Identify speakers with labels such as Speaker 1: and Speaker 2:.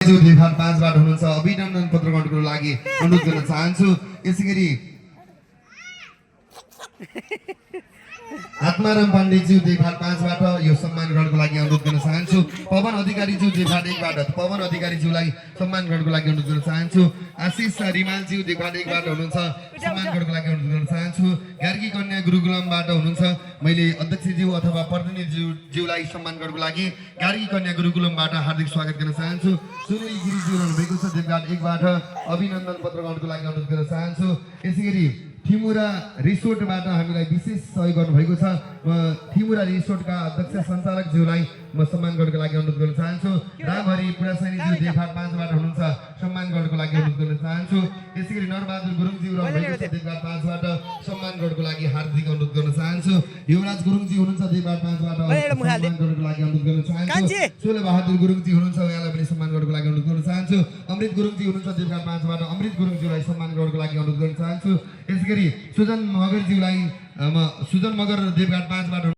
Speaker 1: देवघाट 5 बाट हुनुहुन्छ अभिनन्दन पत्रकर्ताको लागि अनुरोध गर्न चाहन्छु। यसैगरी आत्माराम पाण्डेज्यू देवघाट 5 बाट यो सम्मान ग्रहणको लागि अनुरोध गर्न चाहन्छु। पवन अधिकारीज्यू देवघाट 1 बाट पवन अधिकारीज्यूलाई सम्मान ग्रहणको लागि अनुरोध गर्न चाहन्छु। आशिष रिमालज्यू देवघाट 1 बाट हुनुहुन्छ सम्मान ग्रहणको लागि अनुरोध गर्न चाहन्छु। गार्गी कन्या गुरुकुलमबाट हुनुहुन्छ मैले अध्यक्षज्यू अथवा प्रतिनिधिज्यूलाई सम्मान गर्नको लागि गार्गी कन्या गुरुकुलमबाट हार्दिक स्वागत गर्न चाहन्छु। सुनिल गिरिज्यू हुनुभएको छ देवघाट 1 बाट अभिनन्दन पत्रकर्ताको लागि अनुरोध गर्न चाहन्छु। यसैगरी थिमुरा रिसोर्टबाट हामीलाई विशेष सहयोग गर्नुभएको छ। म थिमुरा रिसोर्टका अध्यक्ष सञ्चालकज्यूलाई म सम्मान गर्नको लागि अनुरोध गर्न चाहन्छु। रामहरि पुरासैनीज्यू देवघाट 5 बाट हुनुहुन्छ सम्मान गर्नको लागि अनुरोध गर्न चाहन्छु। यसैगरी नरबहादुर गुरुङज्यू रहनुभएको छ देवघाट 5 बाट सम्मान गर्नको लागि हार्दिक अनुरोध गर्न चाहन्छु। युवराज गुरुङजी हुनुहुन्छ देवघाट 5 बाट सम्मान गर्नको लागि अनुरोध गर्न चाहन्छु। सोले बहादुर गुरुङजी हुनुहुन्छ उहाँलाई पनि सम्मान गर्नको लागि अनुरोध गर्न चाहन्छु। अमृत गुरुङजी हुनुहुन्छ देवघाट 5 बाट अमृत गुरुङज्यूलाई सम्मान गर्नको लागि अनुरोध गर्न चाहन्छु। यसैगरी सुजन मगरज्यूलाई सुजन मगर देवघाट 5 बाट